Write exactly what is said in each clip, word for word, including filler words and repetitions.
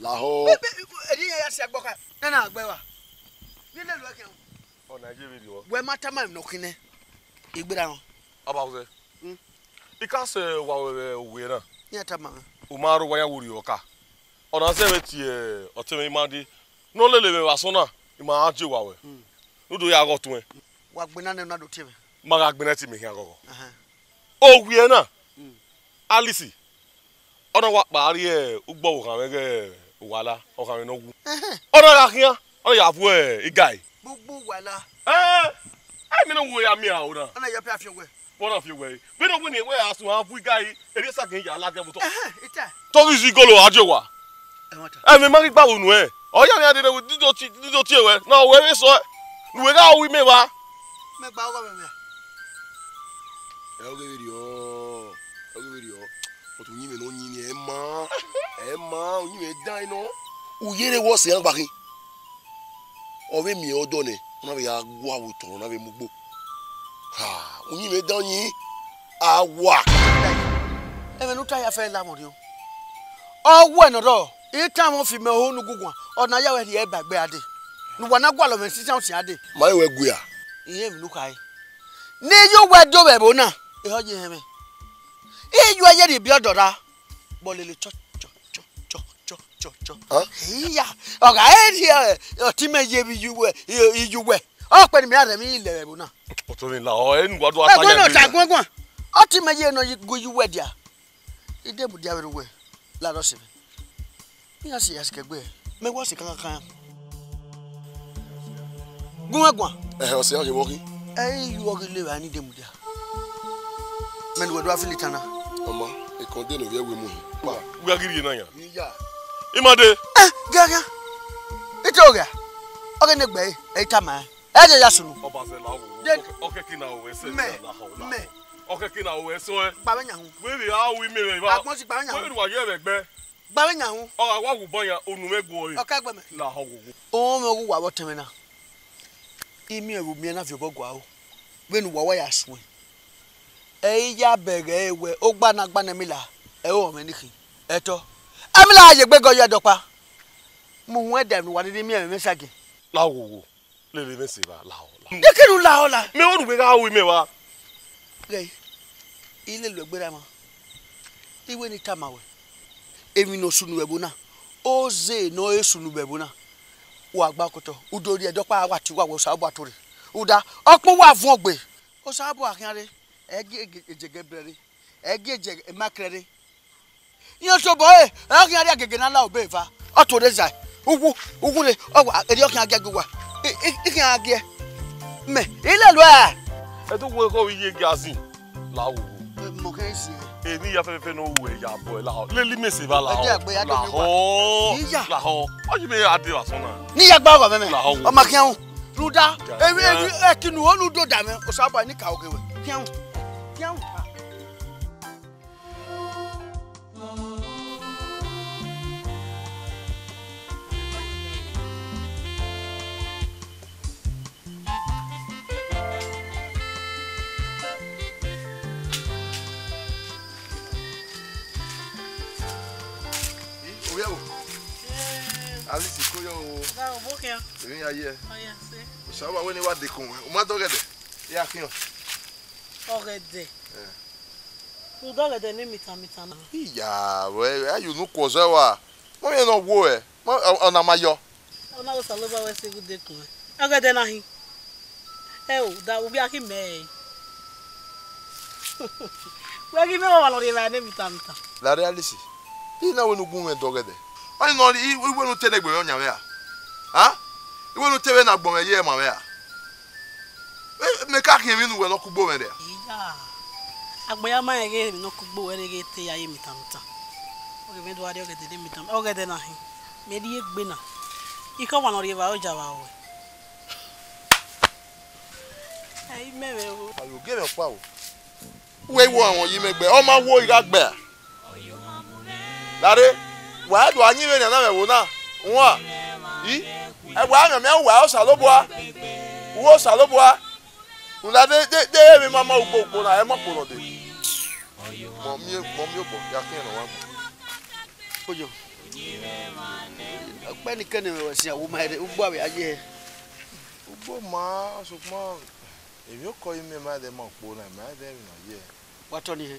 Ahọ. Be, be, eni ya ya si agbọ kha. Na na gbe wa. Ni le lu ẹkẹ. Ọ na je vbe rriọ. Wẹ ma tama emwi ne ọ khin nẹ. Igbera wọn. Abauzẹ. Mm. I ka sẹ wa vbe uwẹ na. Iran tama mwẹ. U ma rre owa ya wo rriọ ka. Ọ na zẹ vbe tie ọtẹn mwẹ ima dee. Ne ọ lele mwẹ vbe asọn na, ima a je owa wẹ. Mm. Ne u do ya ghe ọtuẹn. Wa gbinna nẹ, u na do tie mwẹ. Ma gha gbinna ẹtin mẹ khian ghọghọ. Ẹhẹn. Owiẹ na, Mm. Alice, ọ na wa kpa rrie ugbọvbokhan mwẹ ghe Uwala, ọkhan mwẹ ne ọ wu. Ẹhẹn. Ọ na gha khian, ọ na ya vuẹ igai. Gbugbu Uwala. Ẹ, ẹ, mẹ ne ọ wu ya miẹn aro na. Ọ na ya pia fi owẹ. Vbọ na fi owẹ? Vbene ọ wini wẹ a suẹn a vu igai, erriọ sa gẹn ya ladian vbe otọ. Ẹhẹn, ita. Tọghi izi igolo a je owa. Ẹmwata. Ẹmwẹ ma ghi gba vbe unu ẹ. Ọ ya mẹ a dede dido tie, dido tie wẹ. Na wẹ vbe sọ ẹ. Ne uwẹ gha ru imẹ evba. Mẹ gba ọghọ mwẹ mẹ. Ẹ ọghe vberriọ, ẹ ọghe vberriọ. But uyinmwẹ ne ọ yin ni, ẹ ma, ẹ ma, uyinmwẹ dan nọ. U yere wẹ ọse iran gba khin. Ọ vbe miẹn ọdọ nẹ, ọ na vbe ya gua vbe otọ, ọ na vbe mu ugbo. Ha, uyinmwẹ dan yin, a wa. Ẹmwẹ ne u ta ya fẹ lamọ rriọ. Ọ wẹ ne ọ rrọọ, I tama fi mẹ ohu ne uguguan, ọ na ya wẹ rhie ba egbe a dee. Ne uwa na gualọ mwẹ sisan usian dee. Ma i wẹ gu a? Irẹn emwi ne u khare. Ne I ye uwẹ do vbe ẹvbo na, ehọ ye hẹn mwẹ. I ye uẹ ye rhie ibiọdọ ra, vbọ lele chọ, chọ, chọ, chọ, chọ, chọ, chọ. Hàn? Iya, ọ gha rhie, ẹ, ọtẹn mẹ ye vbe iyuwẹ, i-, iyuwẹ. Ọ kpẹ ne mẹ a rhie emwi lẹ vbe ẹvbo na. Ọtẹn mẹ la, ọ, ẹ, ne uwa do ata Ẹguẹn ya na gbe ọta ya. Guẹnguẹn. Ọtẹn mẹ ye nọ yi gu iyuwẹ dia. I de mudia vbe rre uwẹ, la rọ sẹ mwẹ. Iran sẹ ya sikẹ gbe, mẹ wa sẹ kankan kan. Gu mwẹ guan. Ẹhẹ, ọse iran ye vbọ khin? Ẹ i yu ọghe levba ni de mudia. Mẹ ne uwẹ do a fili tan na. Ọ ma, ekọn de ne ovbi ẹvbo mu hin. Pa. Wẹ a ghi rhie na yan. Iya. I ma dee. Ẹ, gia, gia. I te ogha. Ọghe ne gbe, ẹ i tama ẹn. Ẹ je ya sunu. Ọba zẹ la wo. Deni. Ọkẹ, ọkẹ kina o ẹsẹ Mẹ, la họ, la mẹ. Họ. Ọkẹ kina o ẹsẹ ẹ. Gba vbe yan hu. Wẹ vbe a wi mẹ vbe va. Agbọn si gba vbe yan hu. Wẹ vbe wa ye vbe ẹgbẹ. Gba vbe yan hu. Ọ gha wa wu ban yan, unu mẹ guọ re. Ọkẹ gbe mẹ. La họ wo. Ohun mẹ wu wa vbe ọtẹn mwẹ na. I miẹn vbe u miẹn na viọ obọ gua o. Vbene uwa wa ya suẹn. Ẹ i ya bẹghe ẹre wẹ, ogba ne a gba ne Ẹmila, ẹ i ru ọmwẹ ni khin. Ẹtọ. Ẹmila gha ye egbe gọ ye ẹdẹ ọkpa. Mu uhunmwu ẹdẹ ne uwa rhirhi miẹn ẹmwẹ mwẹ sagiẹn. La wo wo. Lele mwẹ sẹ evba, lahọ, lahọ. Neke ne u lahọ la. Mẹ ru wẹ gha ru imẹ evba. Ghẹ, I lele uẹ gberra mwa. I wẹ ne I tama wẹ, emwi ne ọ sunu vbe ẹvbo na, oze ne ọ re sunu vbe ẹvbo na, wa gba okotọ, u do rhie ẹdẹ ọkpa, wa tie uwa wẹ Osanobua to rre. Rhunmwuda, ọkpẹn uwa vuọn gbe. Osanobua khian rre, ẹ gie ejẹgẹ brẹ rre, ẹ gie ejẹgẹ ma krẹ rre. Iran tobọ ẹre, ọ khian rhie agege na la obọ eva. Ọ tuorre zẹ, uwu, uwu rre, ọ wa, erriọ khian giẹ gie uwa. I, I, I khian giẹ. Mẹ, I lele uẹ. Ẹ do wẹ kọ vbe iye gia zin. La wo. Mọ kẹ si. Eni ya fẹfẹfẹ ne ọ ru ẹ ya bọ ẹ lahọ. Lele imẹ sẹ evba lahọ. Ẹ jẹ agbe ya do mi wa. Lahọ. Iya. Lahọ. Ọ yi mẹ ya dee vbe asọn na. Ne I ya gba ọghọ mwẹ mẹ. Lahọ wo. Ọ ma khian ru. Rhunmwuda. Ẹ, ẹ, ẹ, ẹtin ne u ho ne u do da mwẹ. Osanobua ni ka oke wẹ. Khian ru. Khian ru. Ovbi ẹvbo. Alice, ko yo o. Ọga, ọ bọ khian. Emwi ya ye. Ọ ya sẹ. Osanobua wẹ ne I wa dekun. U ma dẹ ọghẹdẹ? I ya khian. Ọghẹdẹ. Eh. U dẹ ọghẹdẹ ne mitan mitan na. Iya, wẹ, ẹ, you no cause wa. Mọ yẹn nọ wo ẹ. Mọ, ọ, ọ na ma yọ. Ọ na Osanobua wẹ sẹ gu dekun ẹ. Ọghẹdẹ na hin. Ẹ o, da, u ghi a ghi mẹ ẹre. Wẹ ghi mẹ wa wa nọ rhie evbare ne mitan mitan. Lare Alice, I na wẹ ne u gu mwẹ dẹ ọghẹdẹ. Ọni nọ, I, I wẹ ne u te ne egbe mwẹ ọyan mwẹ ra? A? I wẹ ne u te vbe ne agbọn mwẹ ye ẹmwẹ mwẹ ra? Ẹ, mẹ ka khian emwi ne uwẹ ne ọ kugbo mwẹ rẹ. Iya. Agbọn ya ma rẹn ghe emwi ne ọ kugbo wẹ rre ghe te ya ye mitan mitan. Ọ ghe mwẹ do gha rrie ọghẹdẹ ne mitan, ọghẹdẹ na hin. Mẹ rhie egbe na. I khọ wa nọ rhie evbare oja vbe ruẹ. Ẹ i mẹ mwẹ o. Ayo, gie mwẹ ọkpa o. Wẹ i wo awọn yi mẹ gbe, ọ ma wo I gha gbe a? Lare, wa do a yin vbene a na mwẹ ẹvbo na, wan, i, ẹ wa mwẹ mẹ, uwa Osanobua, uwa Osanobua, u na de, de, de emwi ma ma ugbo ugbo na, ẹ ma kpo nọ dee. Mọ miẹn, mọ miẹn obọ, ya khian ne ọ wa gbe. Oyo. Ọkpẹn ni kẹnẹ mwẹ wẹ sian, wo ma rre ugbo avbe a ye hẹ. Ugbo ma, sokpan emwi okọ imẹ ma dẹ ma kpo na, ma dẹ emwi na ye. Wa tọ ni hẹ.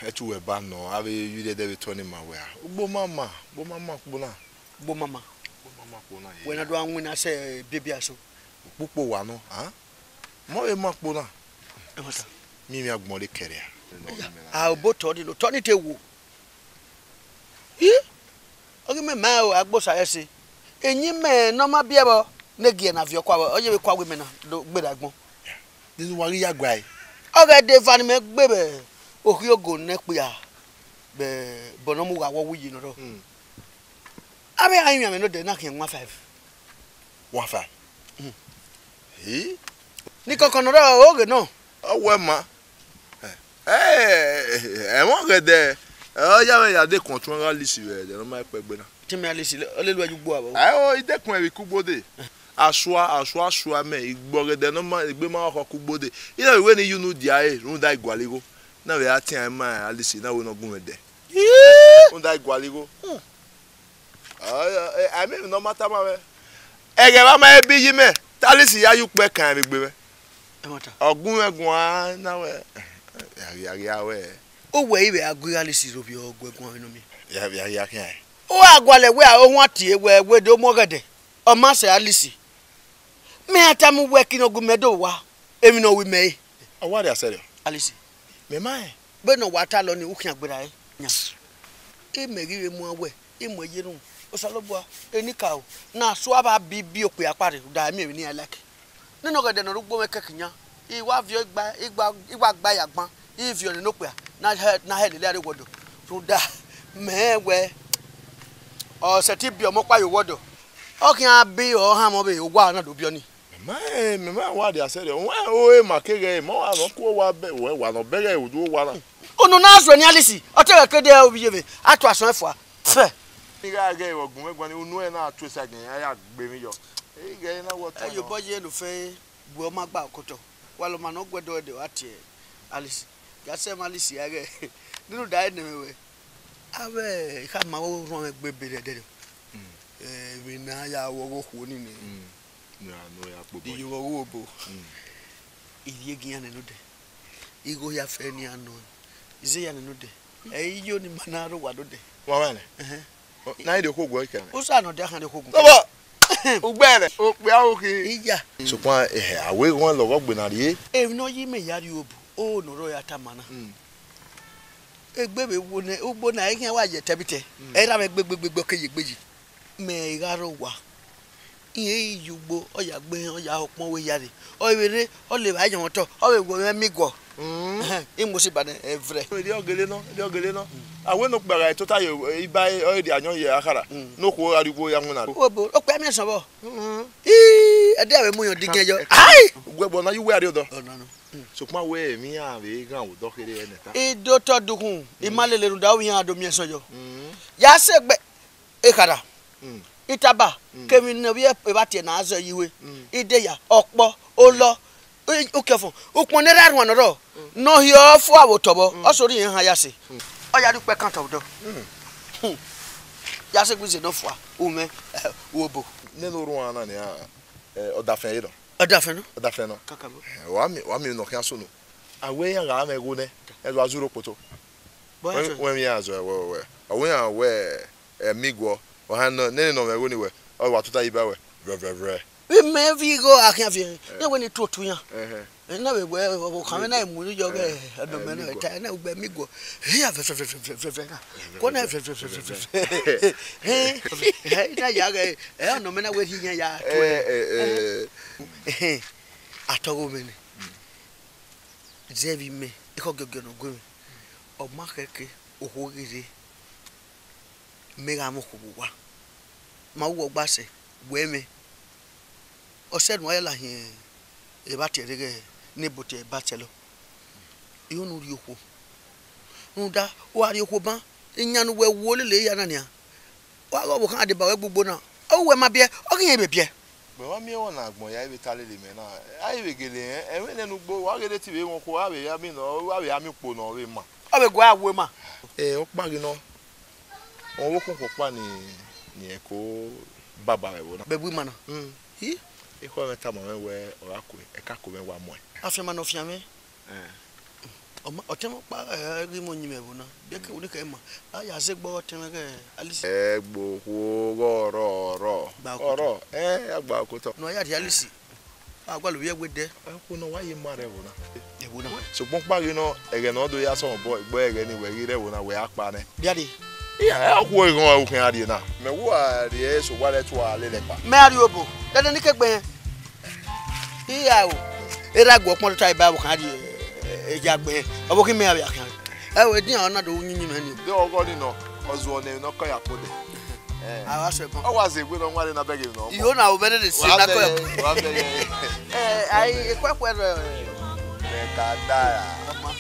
Ẹtu wẹ ba nọ, avbe vbi rre ẹdẹ vbe tọ ni ma wẹ a. Ugbo ma ma, ugbo ma ma kpo na. Ugbo ma ma. Ugbo ma ma kpo na ye. Wẹ na do a winna sẹ biebia so. Ukpukpo wa nọ, a? Mọ vbe ma kpo na. Ẹmwata. Miẹn emwi agbọn re kẹrẹ a. A, obotọ ni, otọ ni te wo. Ih! Ọ ghi mẹ ma o, a gbe Osa ẹse. Eyin mẹ ne ọ ma biẹ vbọ, ne gie na viọ kua vbọ, ọ ye vbe kua wẹ mẹ na do gberra agbọn. Nene uwa ghi ya guae. Ọ ghẹ de eva ne imẹ gbe vbe okhi ogo ne ẹkpia, vbe ẹbọ ne ọ mu gha wọ wu yi nọ rọ. Hmm. Avbe a rinmwian mwẹ nodẹ na khian one five. One five? Hmm. Hii. Ni kọkọ nọ rọ, oghe nọ. Ọ wẹ ma. Ẹ, ẹ, ẹmwẹ ọghẹdẹ, ẹ, ọ ya vbe ya de kọntuọn gha lisi vbe ẹdẹ ne ọ ma kpẹ gbe na. Te imẹ a lisi, ọ lele uẹ ye ugbo avọ? Ẹ, o, i dekun ẹvbo ikugbode. Asua, asua, asua mẹ, igbe ọghẹdẹ ne ọ ma, egbe ma khọ kugbode. Iran vbe wẹ ne I ye unu dia ẹre, rhunmwuda I gualọ igho. Na vbe a tian ma a lisi, na wẹ ne ọ gun mwẹ dẹ. Ii! Rhunmwuda I gualọ igho. Hmm. Ọ, ẹ, ẹ, a miẹn emwi ne ọ ma tama mwẹ. Ẹghẹ vbe a ma he bi yi mẹ, te Alisi ya ye ukpẹ kan vbe egbe mwẹ. Ẹmwata. Ọ gu mwẹ guan na wẹ, ya ghi, ya ghi a wẹ. Uwẹ i vbe a gu Alisi rhovbiẹ, ọ gu ẹ guan vbe ne ọ miẹn. Ya, ya ghi a khian. U gha gualọ wẹ a, ohuan tie wẹ, wẹ do mu ọghẹdẹ. Ọ ma sẹ Alisi. Mẹ a tama uwẹ, ẹki ne ọ gu mẹ do wa, emwi ne ọ ru mẹ re. A wa rhia sẹrriọ. Alisi. Mẹ ma rẹn. Vbene ọ wa ta lọ nii, u khian gberra ẹre yan. Imẹ ghi vbe muan wẹ, I mu ẹre ye erhunmwu. Osanobua, enikaro, ne asua vbe bibi okpia kpa rre, rhunmwuda ẹ miẹn emwi ne iran like. Nene ọghẹdẹ ne ọ rre ugbo mwẹ kẹkan yan, I wa viọ igba, igba, I wa gba ya gban, I viọ nene okpia ne a hẹ, ne a hẹ lele a rre wọdọ. Rhunmwuda mẹ rẹn wẹ, ọ sẹtin biẹ ọmọ ọkpa ye wọdọ. Ọ khian biẹ ọhanmwẹ vbe owa na do biẹ ọnii. Mẹ ma, mẹ ma wa rhia sẹrriọ. Wẹ, o, e ma keghe, ma wa nọ ku owa bẹ, wẹ, wa nọ bẹghe udu owa na. Unu na zuẹ ni Alisi, ọ te ghẹ ke de ovbi yevbe, a tua asọn ẹfua. Fẹ. I gha ghẹ vbe ọgbun mwẹ guan, unu ẹre na tu esa gẹn, a ya gbe emwi yọ. I ghẹ na wọ tọn. Ẹ ye obọ ye ne ofẹ, bu ọ ma gba okotọ. Wa lọ ma ne ọ guẹdẹ ọdẹ, ọ gha tie Alisi. Ya sẹ ma Alisi a ghẹ. Nene uda ẹre nẹ mwẹ wẹ. Avbe ikhama vbe orhuan mwẹ gbe ebe rre ẹdẹrriọ. Mm. Eh, emwi ne a ya ru ọghe okhuo nii nẹ. Mm. Ya nọ ya kpobọ. Iye vbe ọghe obo. Mm. I rhie gie iran nene odẹ. Igho hia fẹrẹ ne iran nọ. Ize hia nene odẹ. Ẹ i yo ne ima na rre owa nodẹ. Wa mwẹ nẹ? Ẹhẹn. Na i rhie okhuo guẹ ikẹmwẹ. U sa nọ dia khan rhie okhuo gu. Tọbọ! Ugbẹrẹ, okpia okhi. Iya. Sokpan, eh, a wẹ ghọn lọghọ gbe na rrie. Emwi ne ọ yi mẹ ya rrie obo, o ne ọ rrọọ ya tama na. Mm. Egbe vbe wo nẹ, ugbo na, ẹ i khian wa ye ẹtẹ vbe itẹ. Mm. Ẹ i ra mwẹ gbegbegbegbe, ọ ke ye egbe yi. Mẹ i gha rre owa. Irẹn i ye ugbo, ọ ya gbe ehẹn, ọ ya ho ọkpọn wẹ hia rre. Ọ vbe rre, ọ levba yọnmwẹ otọ, ọ vbe wẹ mwẹ miẹn iguọ. Mm. Ẹhẹn, I mu osi ba nẹ, ẹ vrẹ. Erriọ gele nọ, erriọ gele nọ. Mm. A wẹ ne okpia gha tota ye, iba ọre dia ayọn ye akhara. Mm. Ne okhuo gha rrie ugbo ya winna. Obo, okpia miẹn sọn vbọ. Mm. Ii, ẹdẹ a vbe mu yọn digiẹn yọ. Ai! Ugbẹgbọ na ye uwu arrie odọ. Ọ nọ nọ. Mm. Sokpan wẹ emwi iran vbe ghan vbe odọ kherhe ẹnẹ ta. I do tọ dukhun, I ma lele rhunmwuda ovbi iran do miẹn sọn yọ. Mm. Ya sẹ egbe, ekhara, mm, itaba, mm, kevbe ne ovbi evbatiẹ na zẹ ye iwe, mm, ideya, ọkpọ, olọ, i-, ukiọfọn, ukpọn ne erha erhuan nọ rrọọ, mm, ne ọ hiọ fua vbe otọ vbọ, mm, ọ sẹ orhiọn ehan ya sẹ. Mm. Ọ ya rhie ukpẹ kan otọ vbe odọ. Mm. Hmm. Ya sẹ egbe ize ne ọ fua, umwẹ, eh, uobo. Nene orhuan na nian, eh, ọdafẹn re nọ? Ọdafẹn nọ. Ọdafẹn nọ. Kakabọ. Eh, wa miẹn, wa miẹn emwi ne ọ khian sunu. A wẹ iran gha mwẹ igho nẹ, ẹ do a zurho kpoto. Bọ ya sẹ. Wẹ, wẹ emwi iran zẹ, wẹ, wẹ. Ọ wẹ iran wẹ, eh, miẹn iguọ, ọ han nọ, nene ne ọ mwẹ igho ni wẹ, ọ wa tota ye iba wẹ, vrẹ, vrẹ, vrẹ. Vbe imẹ vbe igho a khian viẹ, eh, iran wẹ ne I tuotu iran. Ẹhẹn. Ẹ na vbe wẹ, ọvbokhan mwẹ na, eh, mu yọ vbe, eh, ọdọ mẹ na, eh, ta na ugbẹ miẹn iguọ. Hia, vrẹ, vrẹ, vrẹ, vrẹ, vrẹ, vrẹ na. Kọ na, vrẹ, vrẹ, vrẹ, vrẹ, vrẹ. Hẹn, hẹn, na ya ghẹ, ẹ, ọnọ mẹ na wẹ rhie iran ya tuẹ. Eh, eh, eh. Ẹhẹn. Atọghọ mwẹ nẹ. Zẹ vbe imẹ, ekhọe giọgiọ ne ọ gu mwẹ. Ọ ma khẹke, okhuo ghi rre, mẹ gha mwẹ okhuo vbe owa. Ma ru wẹ ọgba sẹ, wẹ mwẹ. Ọ sẹ ne uwa ya la hin evbatiẹ rre ghẹ ne ebo tie eba sẹlọ. I ho ne u rhie okhuo. Rhunmwuda, u gha rhie okhuo ban, iyan ne uwẹ wo lele hia na nian. Wa ghe ọvbokhan deba ruẹ gbe ugbo na, ọ ru uwẹ ma biẹ, ọ ghi rẹn vbe biẹ. Mẹ wa miẹn ẹmwẹ na agbọn ya vbe ta lele mẹ na, a i vbe gele rẹn, ẹmwẹ nene ugbo, wa ghe ne te vbe mwẹ okhuo, a vbe ya miẹn nọ, a vbe ya miẹn ukpo nọ vbe ma. Ọ vbe gu a wu ma. Eh, ọkpa ghi nọ. Ọvbokhan ọkpa ni, ni ẹko baba vbe ẹvbo na. Vbe ẹvbo ima na? Mm. Hi? Ekhọe mwẹ tama mwẹ wẹẹ, ọ gha kue, ẹka ko mwẹ wa muẹn. Afianma ne ọ fian mwẹ. Eh. Ọ ma, ọtẹn mwẹ ọkpa, eh, ghi mu oyin mwẹ ẹvbo na. Biẹ ke wẹ ne khẹ ma, a ya zẹ egbe ọtẹn mwẹ ghẹ Alice. Ẹgbe okhuo ghẹ ọrọ, ọrọ. Gba okotọ. Ọrọ, eh, a gba okotọ. Ne ọ ya rhie Alice. A gualọ ovbi ẹwe dẹ. Ẹkhu ne ọ wa ye ma rre ẹvbo na. Ẹvbo na. Sokpan ọkpa ghi nọ, ẹghẹ ne ọ do ya sẹ ọmọ bọ, egbe ẹghẹ ni wẹ ghi rre ẹvbo na, wẹ a kpa nẹ. Biẹ dee. Iya, ẹ, ọ khuo ighan ukhian rrie na. Mẹ wu a rrie eso wa rẹ tua lele ẹkpa. Mẹ a rrie obo, dẹdẹ ne I ke gbe hẹn. Iya o, erha gu ọkpọn tota eba vbe khan rrie, eh, ya gbe hẹn. Ọ vbe khin mẹ a vbe a khian. Ẹ o, edian ọ na do ru yinyin mwẹ ni o. De ọghọ ni nọ, ọ zuọ nẹ ne ọ kọ ya kpo dẹ. Eh. A wa sẹ bọ. Ọ wa zẹ egbe ne ọ wanre na bẹghe nọ. Iyo na o bẹdẹ de se na kọ ya. Wa bẹghe. Eh, ai, ekuẹkuẹ rẹ. Mẹ ka da ra. Ọma.